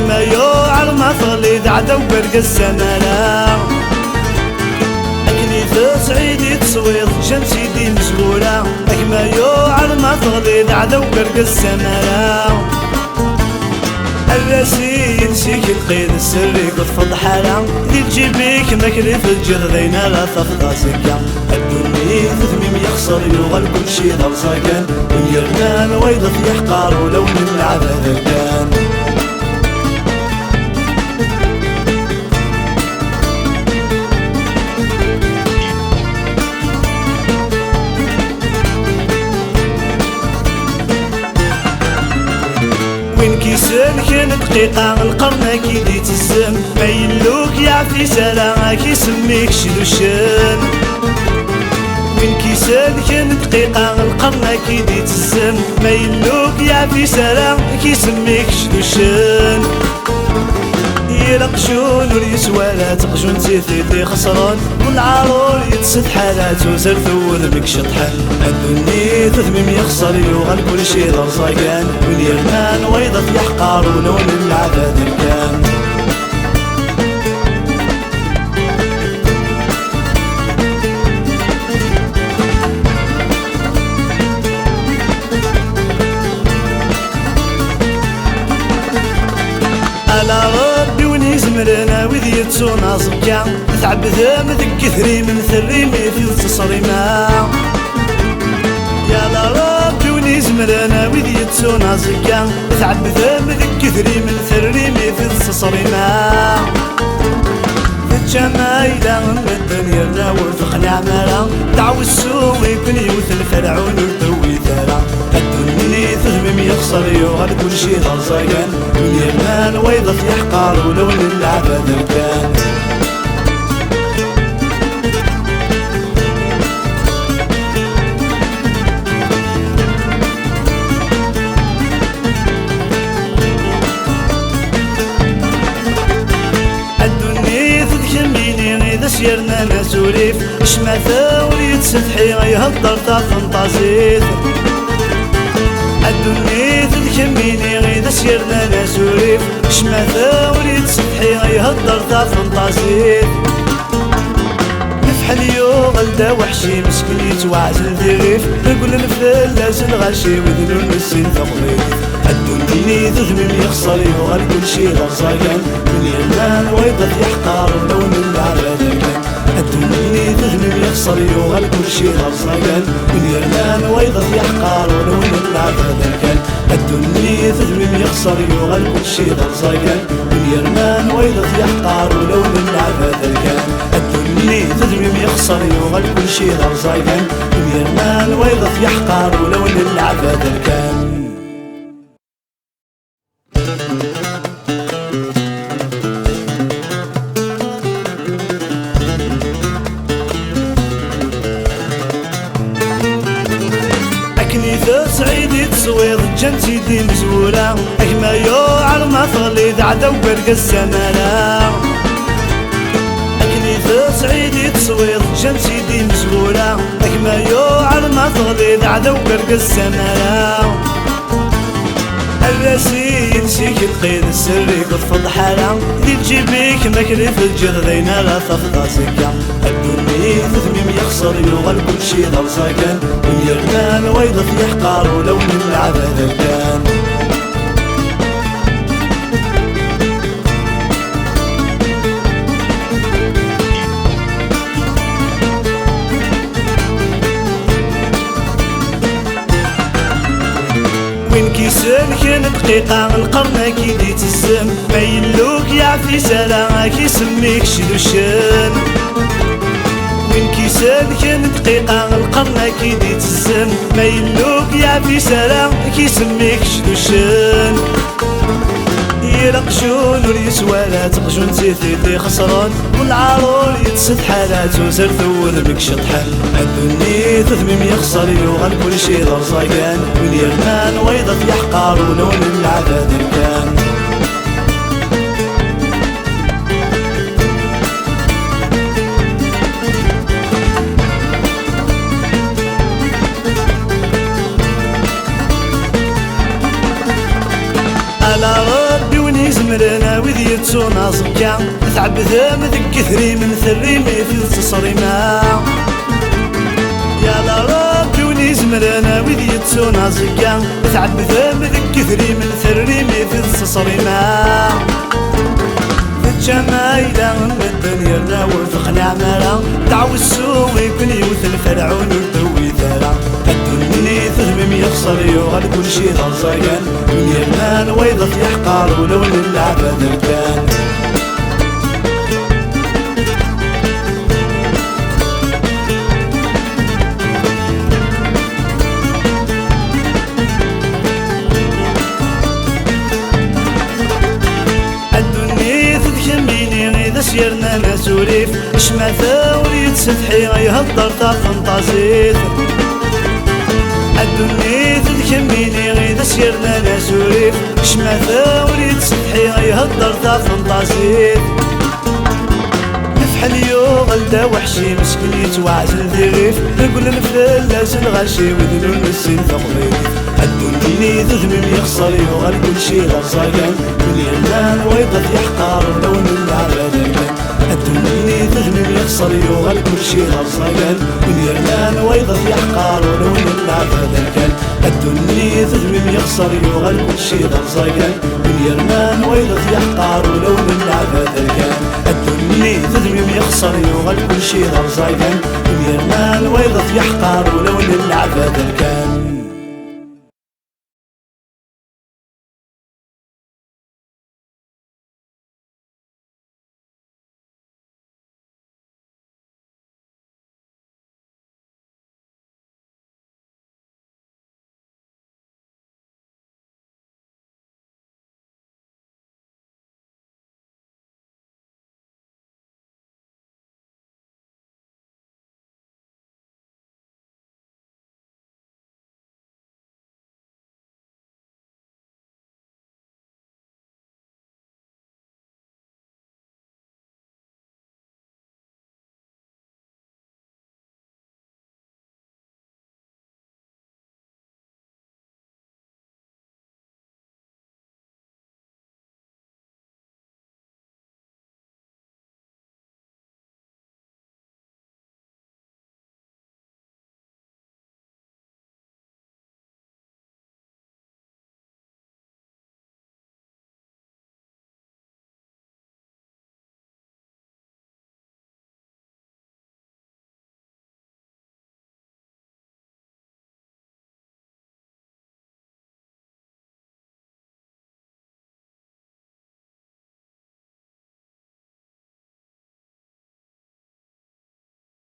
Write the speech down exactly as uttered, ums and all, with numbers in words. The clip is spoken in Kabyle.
Ma yuɛer ma teɣli d aɛdaw n wergaz s amara. Akken i tesɛid i teswiḍ, ǧǧan-tt-id imezwura. Ak ma yuɛer ma teɣli d aɛdaw n wergaz s amara. Arras i yelsi-k lqid, sser-ik ur tfeḍḥ ara. Di lǧib-ik ma kli teǧǧiḍ d ayen ara tafeḍ azekka. A ddunit udem-im yexṣer, yuɣal kulci d arẓagan. Win yernan wayeḍ ad t-yeḥqer, ulawen n leɛbad rkan. Win k-iselken dqiqa, lqern ad k-id-itezzem. Ma yelluk yeɛfi-s ara, ad k-isemmi kečč d uccen. Win k-iselken dqiqa, lqern ad k-id-itezzem. Ma yelluk yeɛfi-s ara, ad k-isemmi kečč d uccen. Yir aqjun ur yeswi ara, d taqjunt i t-id-ixeṣren. Lɛar ur yettsetḥa ara, d tuzert n wudem i iceṭṭḥen. A ddunit udem-im yexṣer, yuɣal kulci d arẓagan. Win yernan wayeḍ ad t-yeḥqer, ulawen n leɛbad rkan. Ala Ṛebbi win izemren, a wid yettun aẓekka, tɛebbdem deg idrimen, terrim i tidet ṣṣrima. Yala Ṛebbi win izemren, a wid yettun aẓekka, tɛebbdem deg idrimen, terrim i tidet ṣṣrima. Teččam ayla n medden yerna ur teqniɛem ara, dɛwessu i ken-yewten Ferɛun ur tewwit ara. A ddunit udem-im yexṣer, yuɣal kulci d arẓagan. Win yernan wayeḍ ad t-yeḥqer, ulawen n leɛbad rkan. A ddunit d kemmini i d as yernan asurif, ccmata ur yettsetḥi ihedder tafenṭazit. A ddunit d kemmini i d as yernan asurif, ccmata ur yettsetḥi ihedder tafenṭazit. Lefḥel yuɣal d aweḥci meskin yettwaɛzel di rrif, regglen fell-as lɣaci widen ur nessin taqbaylit. A ddunit udem-im yexṣer, yuɣal kulci d arẓagan. Win yernan wayeḍ ad t-yeḥqer, ulawen n leɛbad rkan. A ddunit udem-im yexṣer, yuɣal kulci d arẓagan. Win yernan wayeḍ ad t-yeḥqer, ulawen n leɛbad rkan. A ddunit udem-im yexṣer, yuɣal kulci d arẓagan. Win yernan wayeḍ ad t-yeḥqer, ulawen n leɛbad rkan. A ddunit udem-im yexṣer, yuɣal kulci d arẓagan. Win yernan wayeḍ ad t-yeḥqer, ulawen n leɛbad rkan. Akken i tesɛid i teswiḍ, ǧǧan-tt-id imezwura. A gma yuɛer ma teɣli d aɛdaw n wergaz s amara. Akken i tesɛid i teswiḍ, ǧǧan-tt-id imezwura. A gma yuɛer ma teɣli d aɛdaw n wergaz s amara. Arras i yelsi-k lqid, sser-ik ur tfeḍḥ ara. Di lǧib-ik ma kli teǧǧiḍ d ayen ara tafeḍ azekka. A ddunit udem-im yexṣer, yuɣal kulci d arẓagan. Win yernan wayeḍ ad t-yeḥqer, ulawen n leɛbad rkan. Win k-iselken dqiqa, lqern ad k-id-itezzem. Ma yelluk yeɛfi-s ara, ad k-isemmi kečč d uccen. Win k-iselken dqiqa, lqern ad k-id-itezzem. Ma yelluk yeɛfi-s ara, ad k-isemmi kečč d uccen. Yir aqjun ur yeswi ara, d taqjunt i t-id-ixeṣren. Lɛar ur yettsetḥa ara, d tuzert n wudem i iceṭṭḥen. A ddunit udem-im yexṣer, yuɣal kulci d arẓagan. Win yernan wayeḍ ad t-yeḥqer, ulawen n leɛbad rkan. Ala Ṛebbi win izemren. Zemren a wid yettun aẓekka, tɛebdem deg idrimen, terrim i tidet ṣṣrima. Yal Ṛebbi win izemren a wid yettun aẓekka, tɛebdem deg idrimen, terrim i tidet ṣṣrima. Teǧǧam ayla n medden yerna ur teqniɛem ara, ddeɛwessu i ken-yewten Ferɛun ur d-tewwit ara. Addunni tedmem yexṣer, yuɣal kulci d arẓagan, win yernan wayeḍ ad t-yeḥqer ulawen n leɛbad rkan. Addunit d kemmini i d as-yernan asurif, ccmata ur yettsetḥi ihedder tafenṭazit. Addunit d kemmini i d as-yernan asurif, ccmata ur yettsetḥi ihedder tafenṭazit. Lefḥel yuɣal d aweḥci meskin yettwaɛzel di rrif, regglen fell-as lɣaci widen ur nessin taqbaylit. Addunni d udmim yexṣer, yuɣal kulci d arẓagan, win yernan wayeḍ ad t-yeḥqer ulawen n leɛbad rkan. Addunni d udmim yexṣer, yuɣal kulci d arẓagan, win yernan wayeḍ ad t-yeḥqer ulawen n leɛbad rkan. Addunni d udmim yexṣer, yuɣal kulci d arẓagan, win yernan wayeḍ ad t-yeḥqer ulawen n leɛbad rkan. Addunni d udmim yexṣer, yuɣal kulci d arẓagan, win yernan wayeḍ ad t-yeḥqer ulawen n leɛbad rkan.